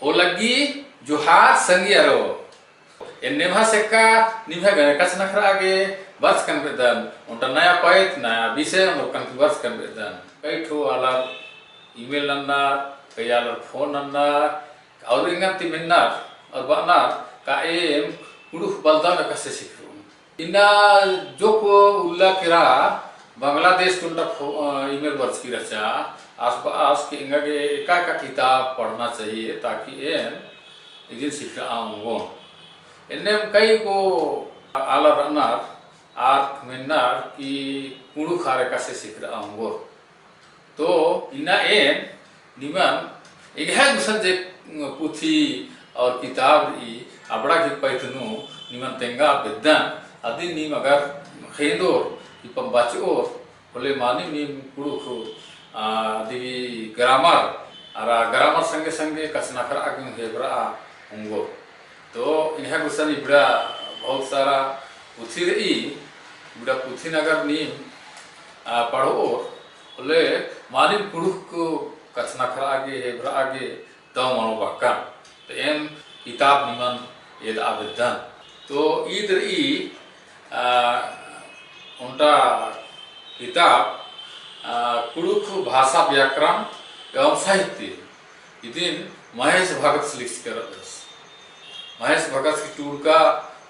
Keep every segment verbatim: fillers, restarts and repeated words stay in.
ओ लग्गी जोहार संगी अरो। एन्ने महा सेक्का निम्है गने कछनखरआ गे बरचकन बेद्दन, ओन्टा नया पइत, नया विषय, ओन्टा बरचकन बेद्दन। कई ठो आलर email नन्नर, कई आलर phone नन्नर, और एंगन ती मेन्नर, और बअनर का एम कुँड़ुख़ बलदन एकासे सिखरओन। इन्ना जोक्क उल्ला केरा बांग्लादेश ती ओन्टा फो-, अ, email बरचकी रहचा, आस बअस कि एंगा गे एका एका किताब पढ़ना चाहिए, ताकि एम इदिन सिखरआ ओंगोन। एन्नेम कई गो आलर रअनर, आर मेन्नर कि कुँड़ुख़ आर एकासे सिखरआ ओंगोर। तो इन्ना एन निमन एंग्है गुसन जे पुथी और किताब रई अबड़ा गही पइत नू निमन तेंगा बेद्दन, अदिन नीम अगर ख़ेंदोर कि पम बचओर होले मानिम नीम कुँड़ुख़, आ, अदिगी grammar, अरा grammar संगे संगे कछनखरआ गे हेबरआ ओंगोर। तो एंग्है गुसन इबड़ा बहुत सारा पुथी रई, इबड़ा पुथिन अगर नीम, आ, पढ़ओर होले मानिम कुँड़ुख़ कछनखरआ गे, हेबरआ गे दव मनो बअकन। तो एम किताब निमन एदआ बेद्दन। तो ईद रई, आ, ओन्टा किताब, आ, कुँड़ुख़ भाषा व्याकरण एवं साहित्य। इदिन महेश भगत लिखचकर रअदस। महेश भगत की टूड़का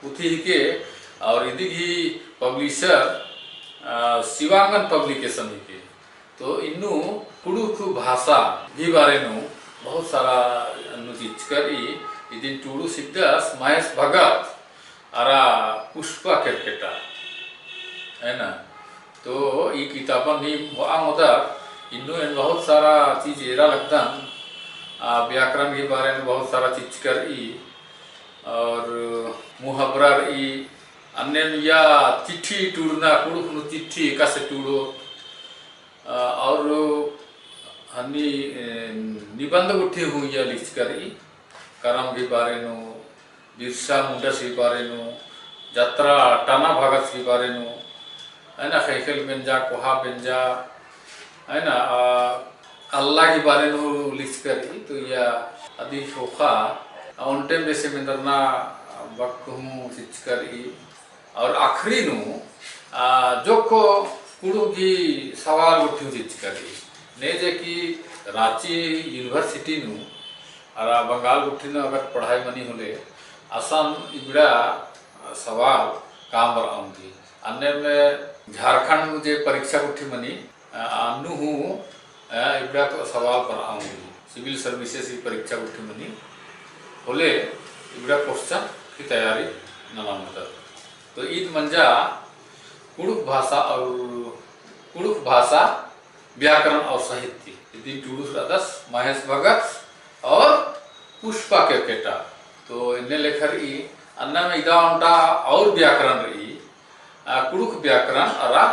पुथी हिके और इदिगी publisher, आ, शिवांगन publication हिके। तो इन्नु कुँड़ुख़ भाषा गही बारे नू बहुत सारा अन्नु चिच्चकर रई। इदिन टूड़ुस हिकदस महेश भगत अरा पुष्पा केरकेट्टा, है ना? तो ई किताबन नीम होआ ओंगदर, इन्नु एन बहुत सारा चीज एरा लगदन, आ, व्याकरण गही बारे नू बहुत सारा चिच्चकर रई, और मुहावरा रई, अन्नेम या चिट्ठी टूड़ना, कुँड़ुख़ नू चिट्ठी एकासे टूड़ो, अ, और हन्नी, ए, निबंध गुट्ठी हूँ या लिखचकर रई, करम गही बारे नू, बिरसा मुंडा गही बारे नू, जतरा टना भगत गही बारे नू, है ना, ख़ेख़ेल बेंजा, कोहा बेंजा, है ना, अ, अल्ला गही बारे नू लिखचकर रई, तो या अदी ख़ोख़ा, अ, ओन्टेम बेसे मेंदरना बक हूँ चिच्चकर रई, और आखिरी नू, आ, जोक्क कुँड़ुख़ गही सवाल गुट्ठी चिच्चकर रई। ने जे कि राँची university नू, अरा बंगाल गुट्ठी नू अगर पढ़ाई मनी होले, असन इबड़ा, आ, सवाल काम बरआ ओंगी। अन्नेम झारखंड नू जे परीक्षा गुट्ठी मनी, अ, अन्नु हूँ, अ, इबड़ा को सवाल बरआ ओंगी। Civil services की परीक्षा गुट्ठी मनी होले इबड़ा question की तैयारी नना ओंगदत। तो ईद मंजा कुँड़ुख़ भाषा और कुँड़ुख़ भाषा व्याकरण और साहित्य। इदिन टूड़ुस रअदस महेश भगत और पुष्पा केरकेट्टा। तो एन्ने लेखा रई, अन्नेम इदा ओन्टा और व्याकरण रई, आ, कुँड़ुख़ व्याकरण अरा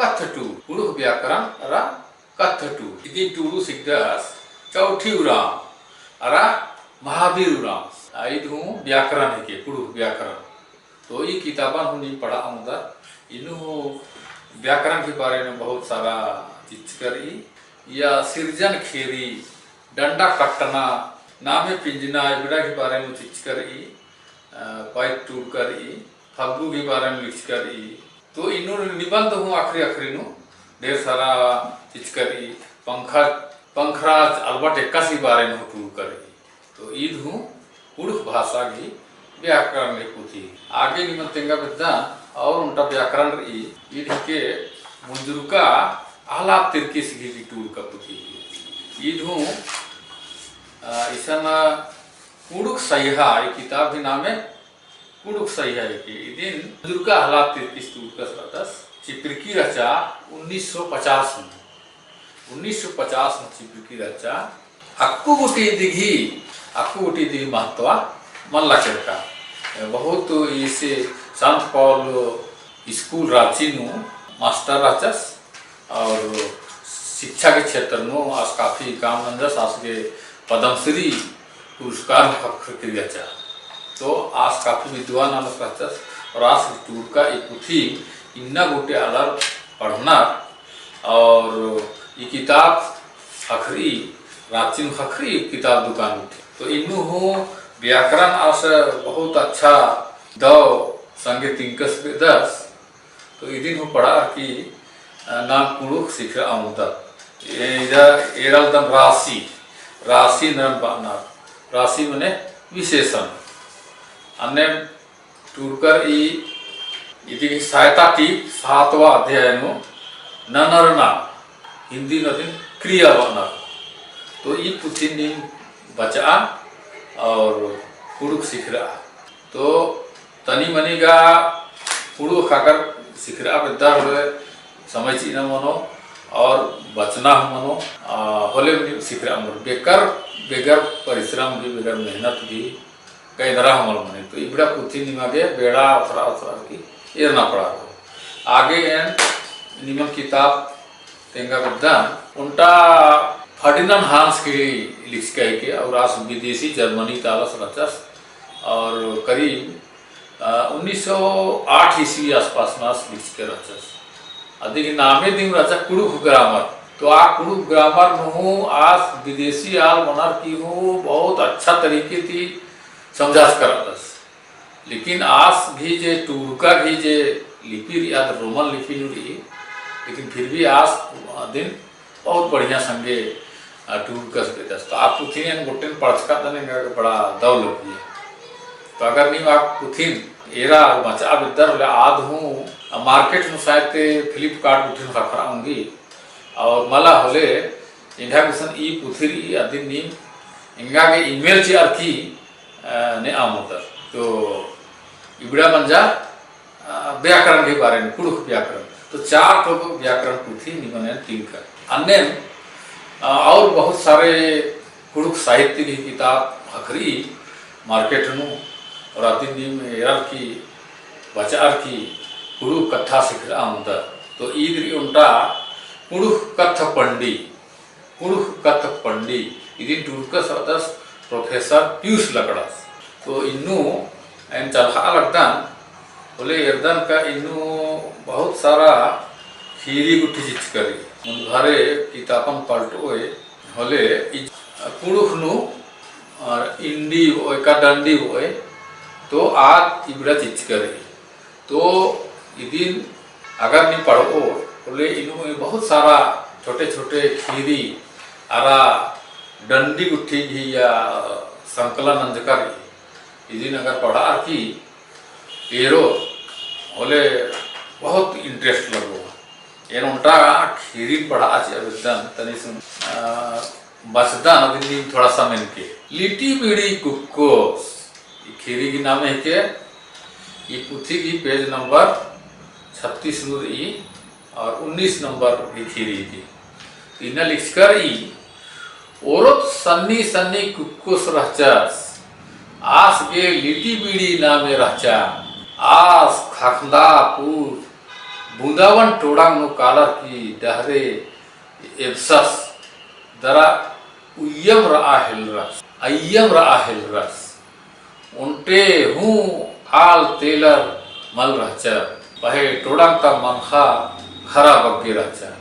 कत्थटू, कुँड़ुख़ व्याकरण अरा कत्थटू। इदिन टूड़ुस हिकदस चौठी उराँव अरा महावीर उराँव। आ, ईद हूँ व्याकरण हिके, कुँड़ुख़ व्याकरण। तो ई किताबन हूँ नीम पढ़आ ओंगदर, इन्नु हूँ व्याकरण गही बारे नू बहुत सारा चिच्चकर रई, या सिरजन खेरी, डंडा कट्टना, नामे पिंजना, इबड़ा गही बारे नू चिच्चकर रई, अ, पइत टूड़कर रई, फग्गु गही बारे नू लिखचकर रई। तो इन्नु निबंध हूँ आखिरी आखिरी नू ढेर सारा चिच्चकर रई, पंखा, पंखराज अल्बर्ट एक्कस गही बारे नू टूड़कर रई। तो ईद हूँ कुँड़ुख़ भाषा गही व्याकरण गही पुथी। आगे निमन तेंगा बेद्दन और ओन्टा व्याकरण रई, ईद हिके मुंजुरका अहलाद तिर्कीस गही टूड़का पुथी। ईद हूँ, अ, इसन कुँड़ुख़ सैहा, ई किताब गही नामे कुँड़ुख़ सैहा हिके। इदिन मुंजुरका अहलाद तिर्कीस टूड़कस रअदस, चिपरकी रहचा उन्नीस सौ पचास नू। उन्नीस सौ पचास नू चिपरकी रहचा। अक्कु गूटी इदिगही, अक्कु गूटी इदिगही महत्व मल्ला केरका। बहुत इसे संत पॉल स्कूल राँची नू मास्टर रहचस और शिक्षा के क्षेत्र नू आस काफी काम नंजस, आस गे पद्मश्री पुरस्कार ख़क्खरकी रहचा। तो आस काफी विद्वान आलस रहचस और आस टूड़का ई पुथी इन्ना गूटी आलर पढ़नर और ई किताब ख़क्खरई, राँची नू ख़क्खरई किताब दुकान गूटी। तो इन्नु हूँ व्याकरण आस बहुत अच्छा दव संगे तिंकस बेदस। तो इदिन हूँ पढ़ार की, अ, नाम कुँड़ुख़ सिखरआ ओंगदत। ए, इदा एरालदन राशि, राशि नरन बअनर। राशि मने विशेषण। अन्ने टूड़कर ई, इदी सहायता टीप सातवाँ अध्याय नू ननरना, हिंदी नू अदिन क्रिया बअनर। तो ई पुथी नीम बचआ और कुँड़ुख़ सिखरआ। तो तनी मनी गा कुँड़ुख़ अगर सिखरआ बेद्दा होले समय चिअना मनो और बचना हूँ मनो, आ, होले भी सिखरआ मनो। बेकर, बेगर परिश्रम भी, बेगर मेहनत भी, कई दरा हमर मने। तो इबड़ा पुथी निमा गे बेड़ा उतरा उतरा की एरना पड़ा हो। आगे एन निमन किताब तेंगा बेद्दन, ओन्टा फर्डिनेंड हांस की लिखचका हिके, और आस विदेशी जर्मनी ता आलस रहचस, और करीब, अ, उन्नीस सौ आठ ईस्वी आसपास में आस लिखचका रहचस। अदी की नामे दिम रहचा कुँड़ुख़ grammar। तो आ कुँड़ुख़ grammar नू हूँ आस विदेशी आल मनर की हूँ बहुत अच्छा तरीके ती समझास करतस। लेकिन आस गही जे टूड़का गही जे लिपि रई, आद रोमन लिपि नू रई, लेकिन फिर भी आस अदिन बहुत बढ़िया संगे, अ, टूड़कस बेदस। तो आ पुथिन एन गोट्टेन पढ़चका तन एंगा बड़ा दव लग्गी। तो अगर नीम आ पुथिन एरा बचआ बेद्दर होले आद हूँ, अ, market नू शायद ते Flipkart गुट्ठिन ख़क्खरआ ओंगी। और मला होले एंगा गुसन ई पुथी रई अदिन नीम एंगा गे email चिअर की अ, नेआ ओंगदर। तो इबड़ा मंजा, अ, व्याकरण के बारे में, कुँड़ुख़ व्याकरण। तो चार ठो व्याकरण पुथी निमन एन तिंकर। अन्नेम, अ, और बहुत सारे कुँड़ुख़ साहित्य की किताब ख़क्खरई market नू, और अदिन नीम एरर की, बचअर की, कुँड़ुख़ कत्था सिखरआ ओंगदर। तो ईद रई ओन्टा कुँड़ुख़ कत्थ पंडी। कुँड़ुख़ कत्थ पंडी, इदिन टूड़कस रअदस Professor पीयूष लकड़स। तो इन्नु एन चलख़ा लगदन, होले एरदन का इन्नु बहुत सारा ख़ीरी गुट्ठी चिच्चका रई। मुन्दभारे किताबन पलटओय, होले इज-, कुँड़ुख़ नू, अ, इंडी बओय का डंडी बओय, तो आद इबड़ा चिच्चका रई। तो इदिन अगर नीम पढ़ओ, होले इन्नु बहुत सारा छोटे-छोटे ख़ीरी अरा डंडी गुट्ठी गही इय्या संकलन नंजका रई। इदिन अगर पढ़अर की एरोर, होले बहुत interest लगो। एन ओन्टा ख़ीरिन पढ़आ चिआ बेद्दन, तनी सुन, अ, बचदन अदिन नीम थोड़ा सा मेनके। लिटी बीड़ी कुक्कोस, ई ख़ीरी गही नामे हिके, ई पुथी गही page number छत्तीस नू रई और उन्नीस number गही ख़ीरी हिके। इन्ना लिखचका रई, ओरोत सन्नी सन्नी कुक्कोस रहचस, आस गे लिटी बीड़ी नामे रहचा, आस ख़खंदा पूर बुंदावन टोड़ांग नू कालर की डहरे एबसस, दरा उइय्यम रआ हेलरस, अइय्यम रआ हेलरस। ओन्टे हूँ आल तेलर मल रहचर, पहें टोड़ांग ता मनखा खरा बग्गे रहचा।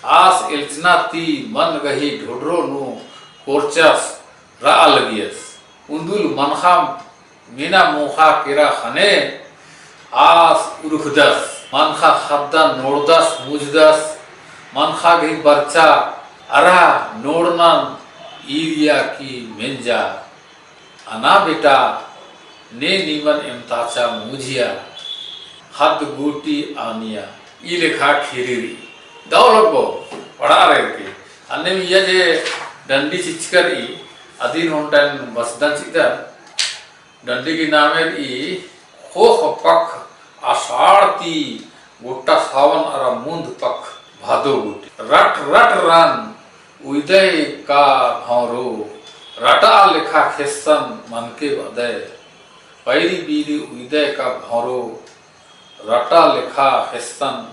आस एल्चना ती मन गही ढोढरो नू कोरचस रआ लगियस। उन्दुल मनखा मेना मोख़ा केरा ख़ने आस उरुखदस, मनखा ख़द्दन नोड़दस मुझदस, मनखा गही बरचा अरा नोड़नन ईरिया की मेंजा। अना बेटा, ने निमन एमताचा मुझिया, ख़द्द गूटी आनिया। ई लेखा ख़ीरी रई। दव लगो, पढ़आ रई के। अन्नेम इय्या जे डंडी चिच्चका रई, अदिन ओन्टा एन बचदन चिदन। डंडी गही नामे रई ख़ोख़ पख आषाढ़ ती गोट्टा सावन अरा मुन्द पख भादो गूटी। रट रट रन उइदय का भंवरो, रटआ लेखा ख़ेस्सन मनके बअदय। पैरी बीरी उइदय का भंवरो, रटआ लेखा ख़ेस्सन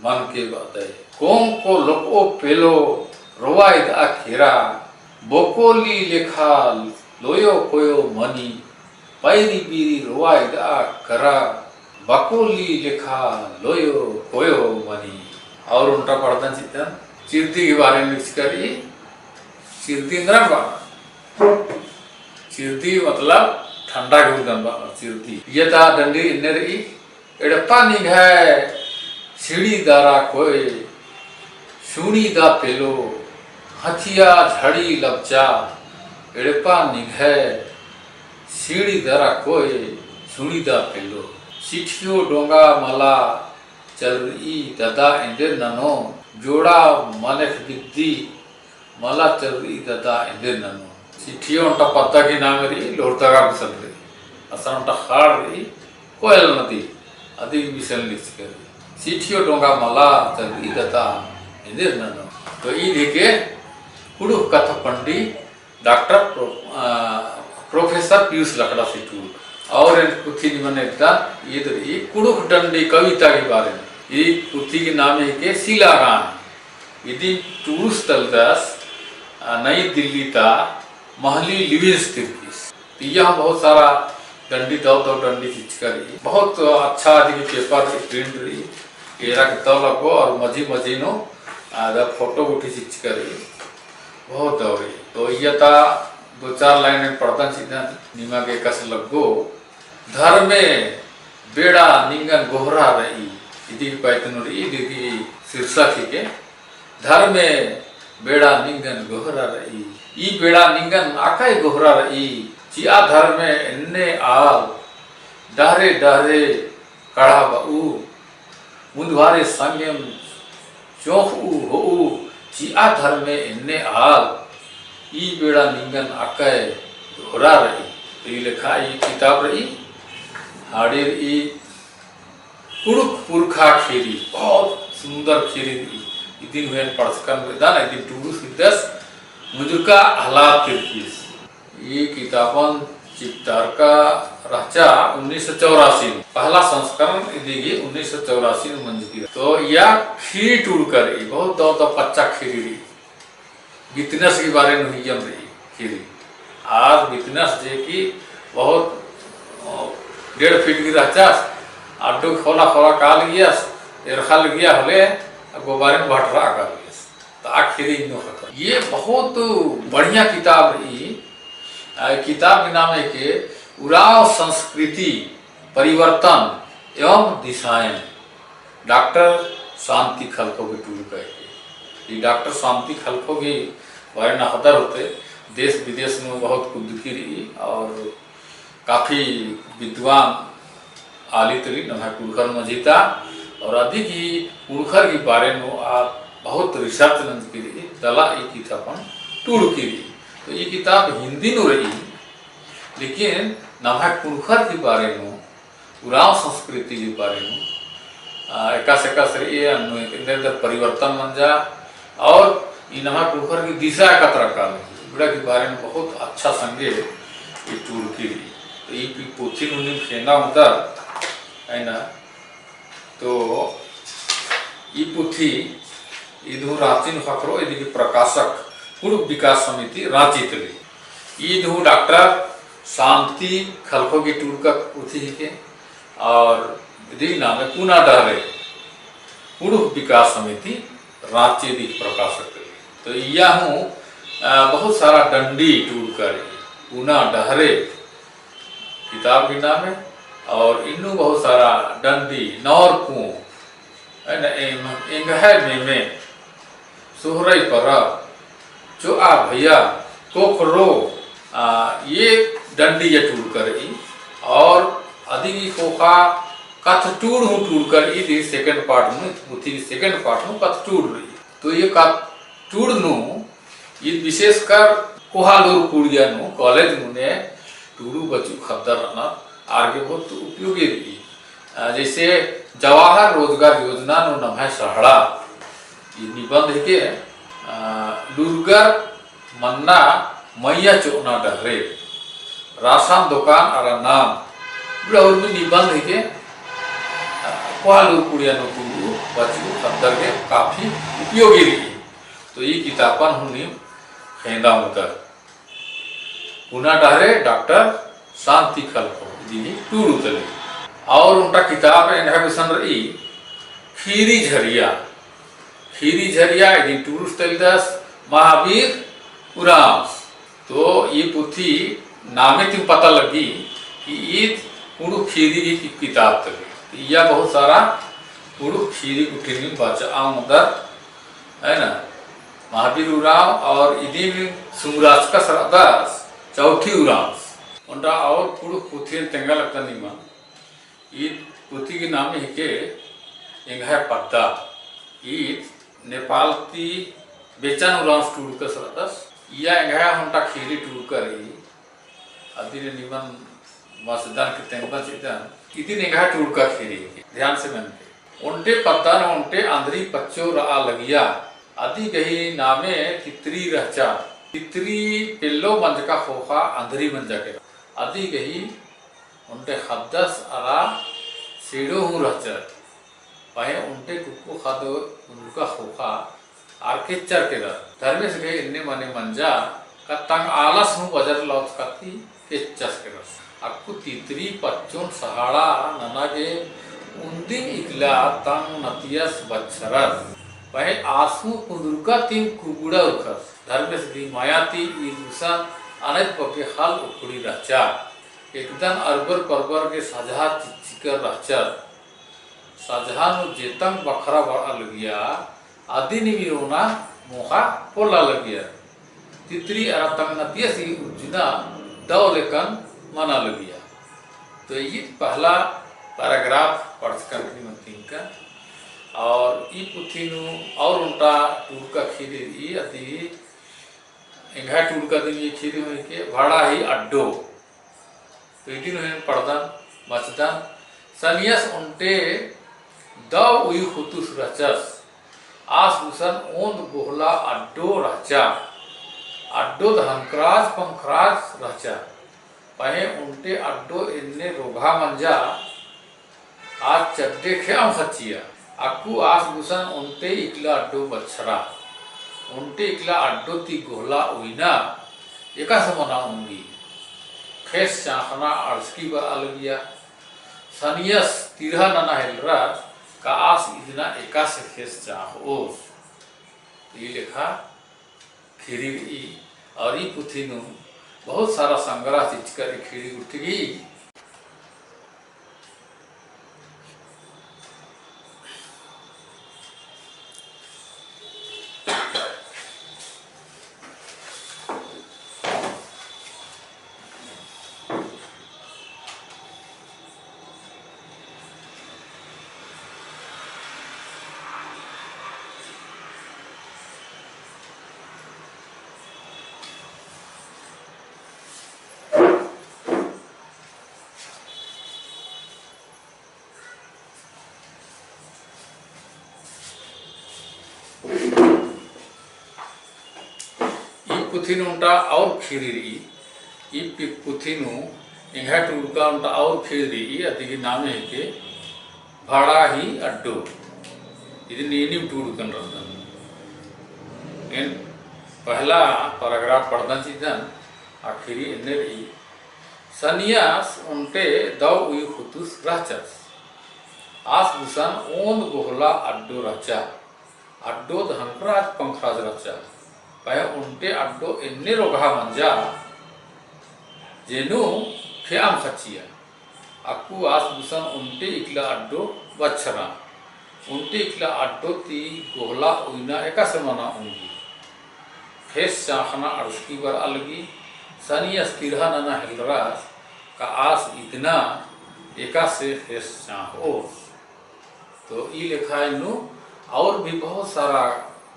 मनके बअदय। कोंको लोकओ पेलो रोवाइदआ केरा, बकोली लेखा लोयो कोयो मनी, पैरी बीरी रोवाइदआ केरा, बकोली लेखा लोयो कोयो मनी। और ओन्टा पढ़दन चिदन, चिरदी के बारे में लिखचका रई, चिरदी एन्दरा बा। चिरदी मतलब ठंडा गे उरदन बा, चिरदी। इयता डंडी एन्ने रई, एड़पा निंग्है सिड़ी दरा कोय, सुड़ी दा पेलो, हथिया झड़ी लबचा, एड़पा निंग्है सिड़ी दरा कोय, सुड़ी दा पेलो। सिठियो डोंगा मला चलरई ददा एन्देर ननो, जोड़ा मनेख बिद्दी मला चलरई ददा एन्देर ननो। सिठियो ओन्टा पद्दा गही नामे रई, लोहरदगा बिसन रई। असन ओन्टा ख़ाड़ रई, कोयल नदी, अदी बिसन लिचकर रई। सिठियो डोंगा मला चलरई ददा एन्देर ननो। तो ईद हिके कुँड़ुख़ कत्था पंडी डॉक्टर प्रो-, अ, प्रोफेसर पीयूष लकड़ासी टूड़ुक। और एन पुथी निमन एद्दन, ईद रई कुँड़ुख़ डंडी कविता गही बारे में। ई पुथी गही नामे हिके सिलागान। इदिन टूड़ुस तलदस, अ, नई दिल्ली ता महली लिविंस तिरकिस। तो इया बहुत सारा डंडी, दव दव डंडी चिच्चका रई। बहुत अच्छा अदी गही पेपर रई, प्रिंट रई। एरा के दव लगो और मझी मझी नू, अ, अदर फोटो गुट्ठी चिच्चका रई। बहुत दव रई। तो इयता दो चार लाइन पढ़दन चिदन, निमा गे एकासे लग्गो। धर्मे बेड़ा निंगन गोहरा रई, इदी गही पैत नू रई, इदी गही शीर्षक हिके। धर्मे बेड़ा निंगन गोहरा रई, ई बेड़ा निंगन अकय गोहरा रई, चिआ धर्मे एन्ने आल, डहरे डहरे कड़हा बऊ, मुन्दभारे संगेम चोंख़ऊ होऊ, चिआ धर्मे एन्ने आल, ई बेड़ा निंगन अकय गोहरा रई। तो ई लेखा ई किताब रई, हाड़ी रई कुँड़ुख़ पुरखा ख़ीरी, बहुत सुंदर ख़ीरी रई। इदिन हूँ एन पढ़चकन बेद्दन, इदिन टूड़ुस हिकदस, मुजुरका अहलाद तिरकिस। ई किताबन चिपटारका रहचा उन्नीस सौ चौरासी नू, पहला संस्करण इदी गही उन्नीस सौ चौरासी नू मंजकी। तो इया ख़ीरी टूड़का रई, बहुत दव दव पच्चा ख़ीरी रई। बितनस गही बारे नू हियम रई ख़ीरी। आज बितनस जे कि बहुत, अ, डेढ़ फीट गही रहचस, अड्डो खोला खोला काल गियस, एरखा लगिया होले, अगो बारे नू भटरा काल गियस। तो आ ख़ीरी इन्नु खतम। ये बहुत बढ़िया किताब रई। आ किताब के नाम हिके उराँव संस्कृति, परिवर्तन एवं दिशाएं, डॉक्टर शांति खलखो गही टूड़का हिके। ई डॉक्टर शांति खलखो गही बारे नू ख़द्दर होले, देश विदेश नू बहुत कुद्दकी रई और काफी विद्वान आलित रई नम्है कुँड़ुख़र मझी ता, और अदी गही कुँड़ुख़र गही बारे नू आ बहुत research नंजकी रई, तला ई किताबन टूड़की रई। तो ई किताब हिंदी नू रई, लेकिन नम्है कुँड़ुख़र गही बारे नू, उराँव संस्कृति गही बारे नू, आ, एकासे एकासे रई, अन्नु एन्देर एन्देर परिवर्तन मंजा, और ई नम्है कुँड़ुख़र गही दिशा एकातरा काल, इबड़ा गही बारे नू बहुत अच्छा संगे ई टूड़की रई। तो ई पु-, पुथी नू नीम ख़ेंदा ओंगदर, है ना? तो ई पुथी ईद हूँ राँची नू ख़क्खरो, इदी गही प्रकाशक कुँड़ुख़ विकास समिति राँची तली। ईद हूँ डॉक्टर शांति खलखो गही टूड़का पुथी हिके, और इदी नामे पुना डहरे, कुँड़ुख़ विकास समिति राँची इदी गही प्रकाशक तली। तो इया हूँ, अ, बहुत सारा डंडी टूड़का रई, पुना डहरे किताब गही नामे, और इन्नु बहुत सारा डंडी, नौरकू, है ना, एम-, एंग्है मेमे, सोहरई परब, चोआ भैया, कोखरो, आ, ये डंडी ये टूड़का रई, और अदी गही ख़ोख़ा कत्थटूड़ हूँ टूड़का रई, इदी second part नू, पुथी second part नू कत्थटूड़ रई। तो ये कत्थटूड़ नू ईद विशेषकर कोहालूर कुड़िया नू, college नू ने टूड़ू बच्चू ख़द्दर रअनर, आर गे बहुत उपयोगी रई। अ, जैसे जवाहर रोजगार योजना नू नम्है सड़हा, ई निबंध हिके, अ, लूरगर मन्ना मइय्याँ चोअना डहरे, राशन दोकान अरा नाम, इबड़ा उर्मी निबंध हिके, अ, कोहालूर कुड़िया नू टूड़ू बच्चू ख़द्दर गे काफी उपयोगी रई। तो ई किताबन हूँ नीम ख़ेंदा ओंगदर। पुना डहरे डॉक्टर शांति खलखो, इदी गही टूड़ू तली। और ओन्टा किताब एंग्है गुसन रई, ख़ीरी झरिया। ख़ीरी झरिया, इदी टूड़ुस तलदस महावीर उराँवस। तो ई पुथी नामे तिम पता लग्गी कि ईद कुँड़ुख़ ख़ीरी गही कि-, किताब तली। इया बहुत सारा कुँड़ुख़ ख़ीरी गुट्ठिन बाचा ओंगदर, है ना, महावीर उराँव और इदिन सुमराचकस रअदस चौठी उराँवस। ओन्टा और कुँड़ुख़ पुथिन तेंगा लगदन निमन। ईद पुथी गही नामे हिके एंग्है पद्दा। ईद नेपाल ती बेचन उराँवस टूड़कस रअदस। इया एंग्है ओन्टा ख़ीरी टूड़का रई। अदिन निमन मचदन कि तेंगदन चिअदन। इदिन एंग्है टूड़का ख़ीरी हिके। ध्यान से मेनके। ओन्टे पद्दा नू ओन्टे अंदरी पच्चो रआ लगिया। अदी गही नामे तितरी रहचा। तितरी पेल्लो मंजका ख़ोख़ा अंदरी मंजा केरा। अदी गही ओन्टे ख़द्दस अरा सेड़ो हूँ रहचर। पहें ओन्टे कुक्को ख़द्द कुन्दुरका ख़ोख़ा आर केच्चर केरा। धर्मेस गही एन्ने मने मंजा का तंग आलस हूँ बजर लौत कत्ती केच्चस केरस। अक्कु तितरी पच्चोन सहाड़ा नना गे उन्दिम इकला तंग नतियस बछरस। पहें आस हूँ कुन्दुरका तिम कुगुड़ा उरखस। धर्मेस गही मया ती ईद गुसन अनैत बग्गे ख़ल्ल उखड़ी रहचा। एकदन अरबर परबर गे सजहा चिच्चिकर रहचर। सजहा नू जेतंग बखरा बरआ लगिया, अदिन भी रोना मोख़ा पोल्ला लगिया। तितरी अरा तंग नतियस ही उज्जना दव लेकन मना लगिया। तो ईद पहला paragraph पढ़चकन निमन तिंकन। और ई पुथी नू और ओन्टा टूड़का ख़ीरी रई, अदी एंग्है टूड़का दिम ई ख़ीरी हूँ हिके भड़ा ही अड्डो। तो इदिन हूँ एन पढ़दन, मचदन। सनियस ओन्टे दव उई ख़ुतुस रहचस। आस गुसन ओन्द गोहला अड्डो रहचा। अड्डोद हंकराज पंखराज रहचा। पहें ओन्टे अड्डो एन्ने रोगहा मंजा। आस चड्डे खेअम ख़च्चिया। अक्कु आस गुसन ओन्टे इकला अड्डो बछरा। ओन्टे इकला अड्डो ती गोहला उइना एकासे मना ओंगी। ख़ेस चाँख़ना अंड़सकी बरआ लगिया। सनियस तिरहा नना हेलरस का आस इदना एकासे ख़ेस चाँख़ओस। ई लेखा ख़ीरी रई, और ई पुथी नू बहुत सारा संग्रह चिच्चकर ई ख़ीरी गुट्ठी गही। ई पुथी नू ओन्टा और ख़ीरी रई, ई पि-, पुथी नू एंग्है टूड़का ओन्टा और ख़ीरी रई, अदी गही नामे हिके भड़ा ही अड्डो। इदिन नीनिम टूड़कन रअदन। एन पहला paragraph पढ़दन चिअदन, आ ख़ीरी एन्ने रई। सनियस ओन्टे दव उई ख़ुतुस रहचस। आस गुसन ओन्द गोहला अड्डो रहचा। अड्डोद हंकराज पंखराज रहचा। पहें ओन्टे अड्डो एन्ने रोगहा मंजा, जे नू खेअम ख़च्चिया। अक्कु आस गुसन ओन्टे इकला अड्डो बछरा। ओन्टे इकला अड्डो ती गोहला उइना एकासे मना ओंगी। ख़ेस चाँख़ना अंड़सकी बरआ लगी। सनियस तिरहा नना हेलरस का आस इदना एकासे ख़ेस चाँख़ओस। तो ई लेखा इन्नु और भी बहुत सारा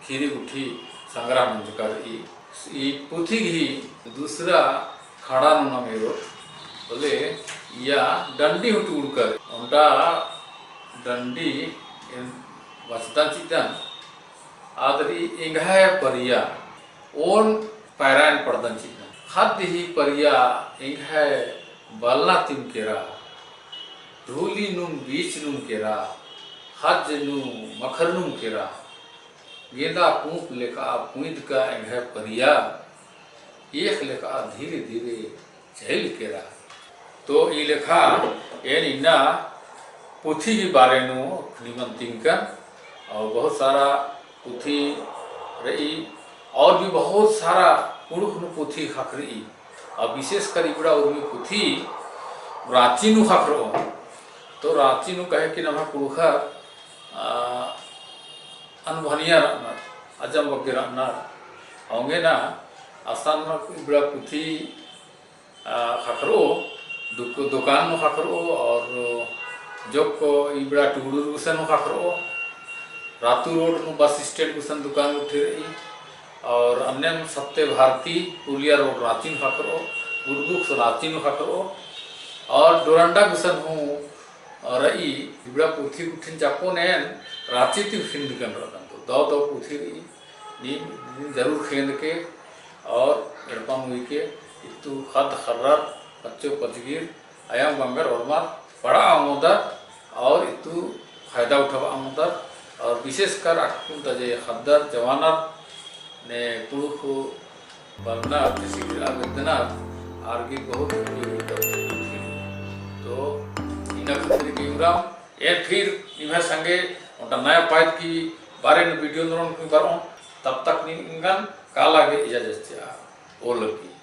ख़ीरी गुट्ठी संग्रह मंजका रई। ई पुथी गही दूसरा खड़ा नू नाम एरोत, होले इया डंडी हूँ टूड़का रई। ओन्टा डंडी एन बचदन चिअदन, आद रई एंग्है परिया। ओन पैरान पढ़दन चिअदन। ख़द्द ही परिया एंग्है बलना तिम केरा, धूली नुम बीच नुम केरा, ख़ज्ज नू मखर नुम केरा, गेंदा पूँप लेखा पुइदका एंग्है परिया, एख़ लेखा धीरे धीरे चहिल केरा। तो ई लेखा एन इन्ना पुथी गही बारे नू निमन तिंकन, और बहुत सारा पुथी रई, और भी बहुत सारा कुँड़ुख़ नू पुथी ख़क्खरई। और विशेषकर इबड़ा उर्मी पुथी राँची नू ख़क्खरओ। तो राँची नू कहे कि नम्है कुँड़ुख़र, आ, अनभनिया रअनर, अजम बग्गे रअनर। औंगे ना असन इबड़ा पुथी, आ, ख़क्खरओ, दुक-, दुकान नू ख़क्खरओ और जोक्क इबड़ा टुगड़ुर गुसन नू ख़क्खरओ, रातू रोड नू बस स्टैंड गुसन दुकान उठी रई, और अन्नेम सत्य भारती पुलिया रोड राँची नू ख़क्खरओ, गुडगुक्स राँची नू ख़क्खरओ, और डोरंडा गुसन हूँ रई। इबड़ा पुथी गुट्ठिन चक्कोन एन राँची ती फिन दिकन रअदन, तो दव दव पुथी रई। नीम, नीम जरूर खेंदके और एड़पा मुइके इत्तु ख़द्द ख़र्रर पच्चो पचगिर अयंग बंगर ओर्मर पढ़आ ओंगोदर और इत्तु फायदा उठाबआ ओंगोदर। और विशेषकर अक्कुन ता जे ख़द्दर जवानर ने कुँड़ुख़ बरनर, जैसे कि अगदनर, आर गे बहुत उपयोगी होता है। तो इन्ना खतरी के उराम, ए फिर निम्है संगे ओन्टा नया पायद की बारे में वीडियो ननोन की बरओन, तब तक निंगन काला गे इजाजत चिआ। ओलग्गी।